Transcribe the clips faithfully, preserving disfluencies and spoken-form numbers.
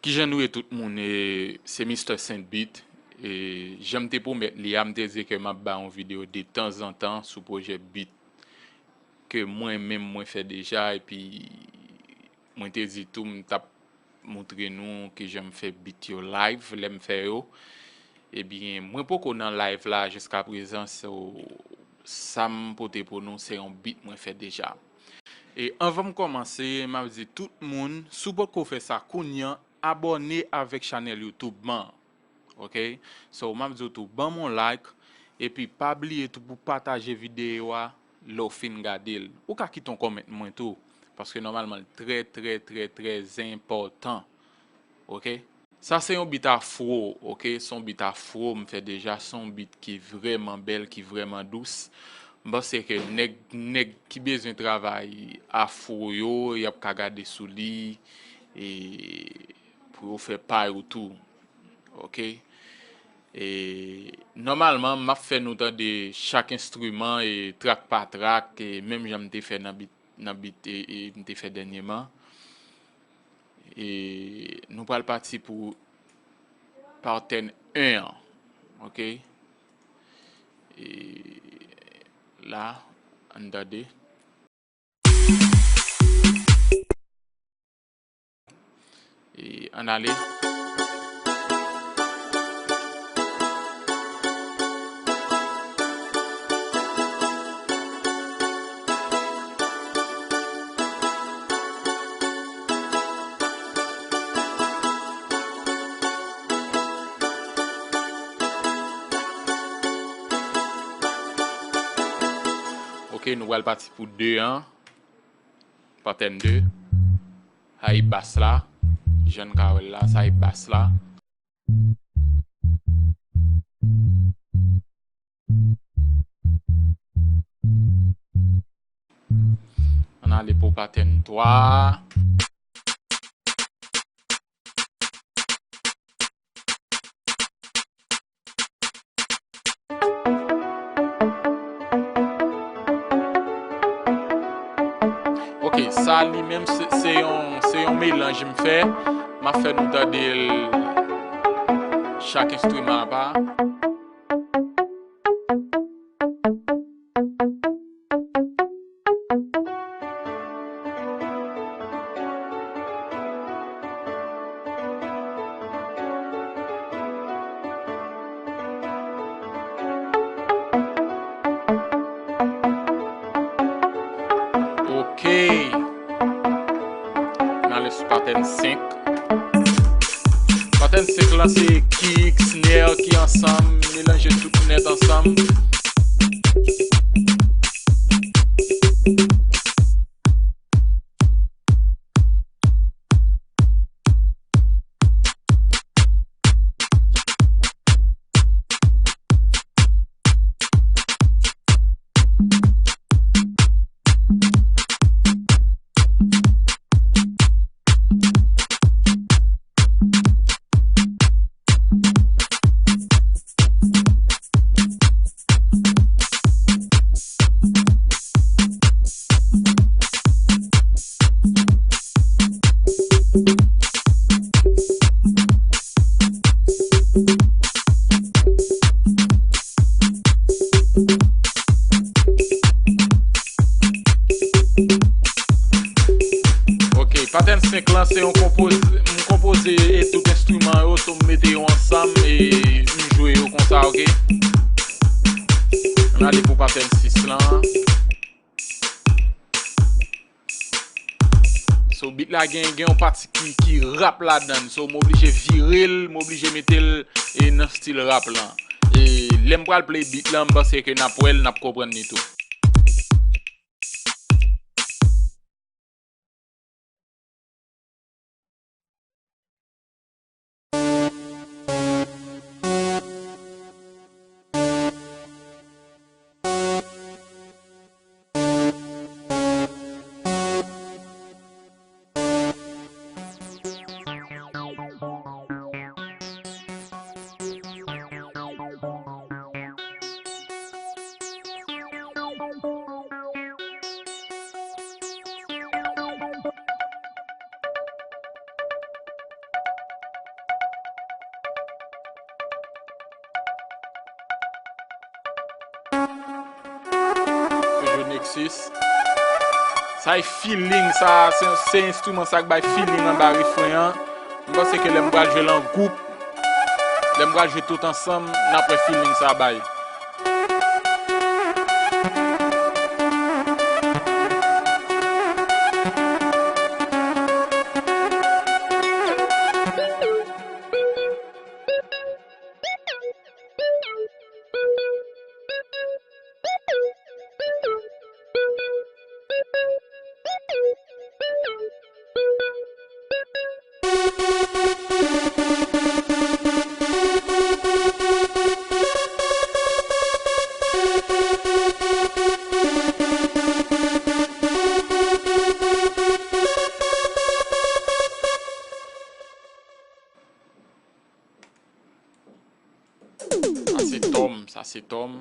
Kijan nou ye tout moun? E, se Mister Saint Beat. E, jan m te pwomèt li a, m te di ke m ap ba yon videyo de tanzantan sou pwojè beat ke mwen menm mwen fè deja, epi mwen te di tou m t ap montre nou kijan m fè beat yo live lè m fè yo. Ebyen, mwen poko nan live la jiska prezan, so sa m pote pou nou se yon beat mwen fè deja. E anvan m kòmanse, m ap di tout moun, si w potko fè sa kounye a, abòne avèk chanèl YouTube mwen. Ok? So, m ap di w tou, ban m yon like, epi pa bliye tou pou pataje videyo a lè w fin gade l. Ou ka kite yon kòmantè mwen tou, paske nòmalman l trè, trè, trè, trè enpòtan. Ok? Sa se yon beat afro, ok? Se yon beat afro m fè deja, se yon beat ki vrèman bèl, ki vrèman dous. M panse ke nèg, nèg ki bezwen travay afro yo, y ap ka gade sou li, e pou yo fè pa yo tou. Ok? E nòmalman, m ap fè nou tande chak enstriman, e trak pa trak, e menm jan m te fè nan beat, nan beat, e, e m te fè dènyèman. E nou pral pati pou pattern en an. Ok? E la, ann tande. E ann ale. Ok, nou pral pati pou de an. Pattern de. Sa e bas la. Jan n ka wè l la, sa e bas la. Ann ale pou pattern twa. Ok, sa li menm se, se yon, se yon melanj m fè. M ap fè nou tande l chak enstriman apa. Ok. N ale sou pattern senk. Pattern senk lan se kick, snare ki ansanm, melanje tout nèt ansanm. Ok, pattern senk lan se yon konpoze, m konpoze e tout enstriman yo, so m mete yo ansanm e m jwe yo konsa, ok? Ann ale pou pattern sis lan. So, beat la gen, gen yon pati ki, ki rap ladan l. So, m oblije vire l, m oblije mete l, e, nan stil rap lan. E lè m pral play beat lan, m panse ke n ap wè l, n ap konprann li tou. Lexus. Sa e feeling sa, se, se enstriman sa k bay feeling anba refren an. M panse ke lè m pral jwe l an gwoup, lè m pral jwe tout ansanm, n ap wè feeling sa bay. Sa se tòm, sa se tòm.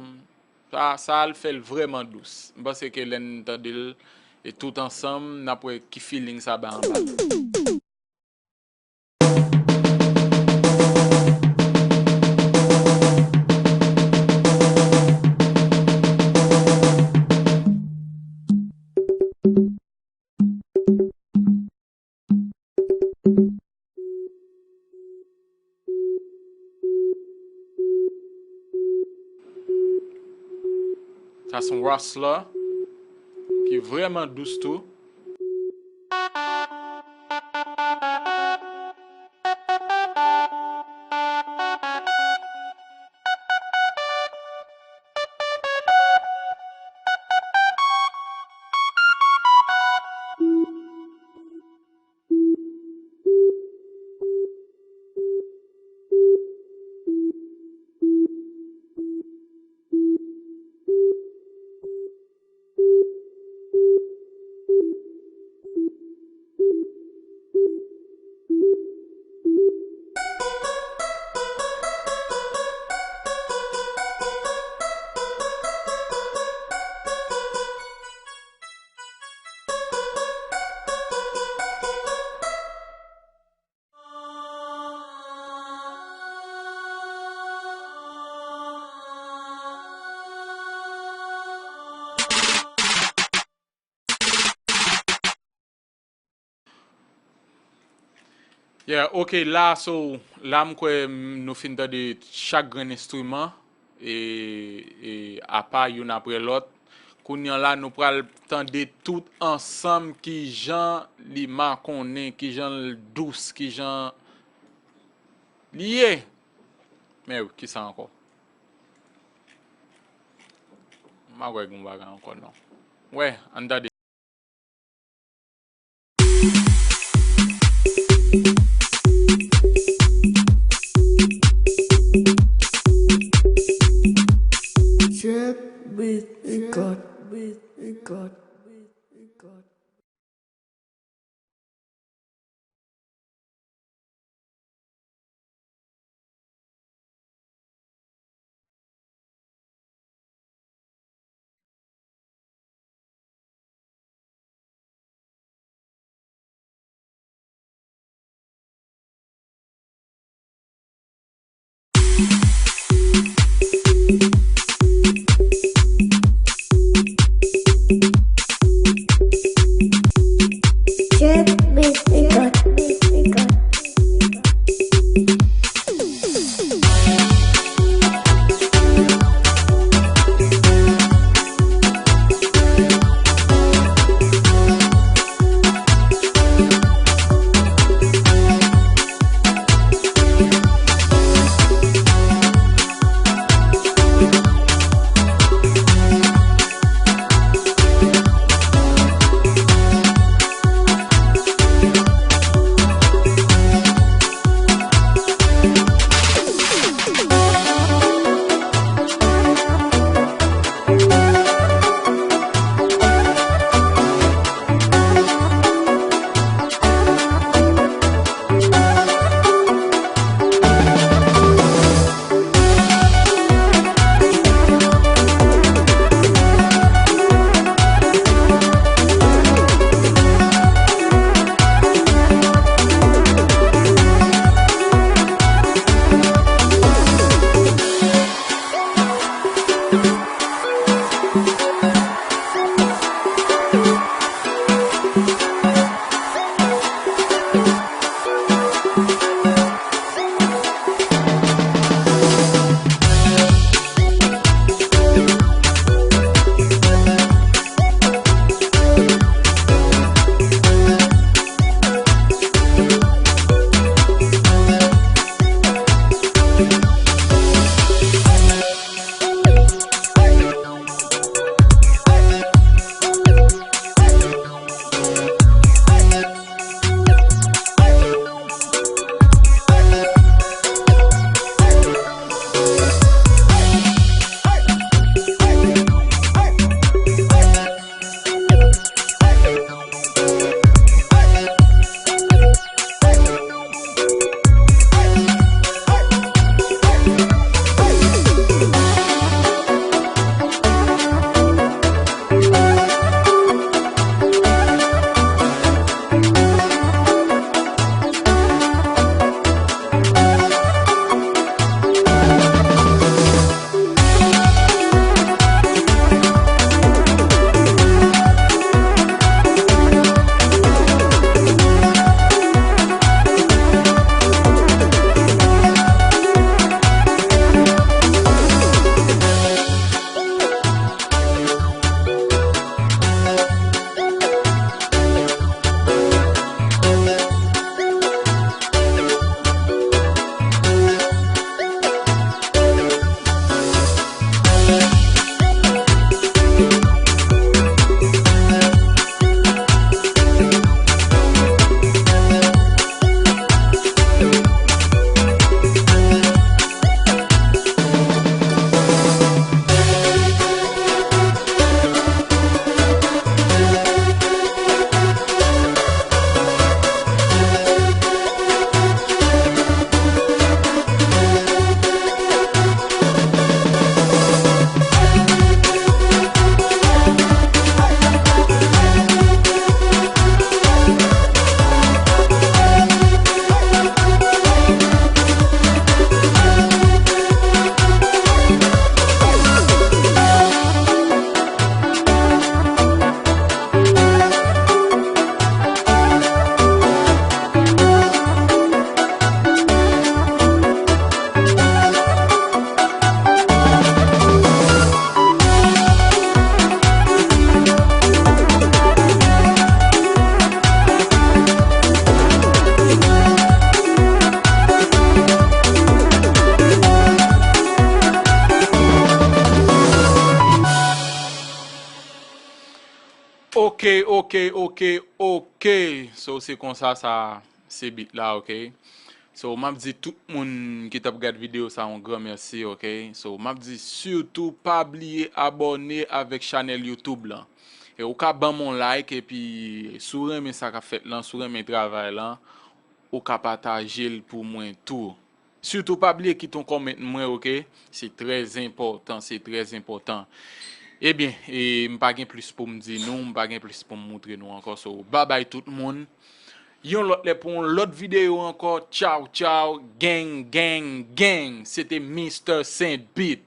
Sa, sa al fè l vrèman dous. M panse ke lè n tande l, e tout ansanm, n ap wè ki feeling sa ba anba. Sa se yon rustler ki vrèman dous tou. Yeah, ok, la, so, la m kwè m, nou fin tande chak grenn enstriman, e, e apa youn apre lòt. Kounye a la, nou pral tande tout ansanm kijan li makonnen, kijan l dous, kijan li ye. Men wi, kisa ankò? M pa kwè gen yon bagay ankò, non. Wè, ann tande. Trip Beat Record, Beat Record, Beat Record. Ok, ok, ok. So, se konsa sa, se beat la, ok? So, m ap di tout moun ki t ap gad videyo sa yon gran mèsi, ok? So, m ap di sitou pa bliye abòne avèk chanèl YouTube lan. E ou ka ban m yon like, epi si w renmen sa k ap fèt lan, si w renmen travay lan, ou ka pataje l pou mwen tou. Sitou pa bliye kite yon comment mwen, ok? Se trè enpòtan, se trè enpòtan. Ebyen, e, m pa gen plis pou m di nou, m pa gen plis pou m moutre nou ankò. So, babay tout moun. Yon lòt lè pou yon lòt videyo ankò. Tchaw, tchaw, gang, gang, gang. Se te Mister Saint Beat.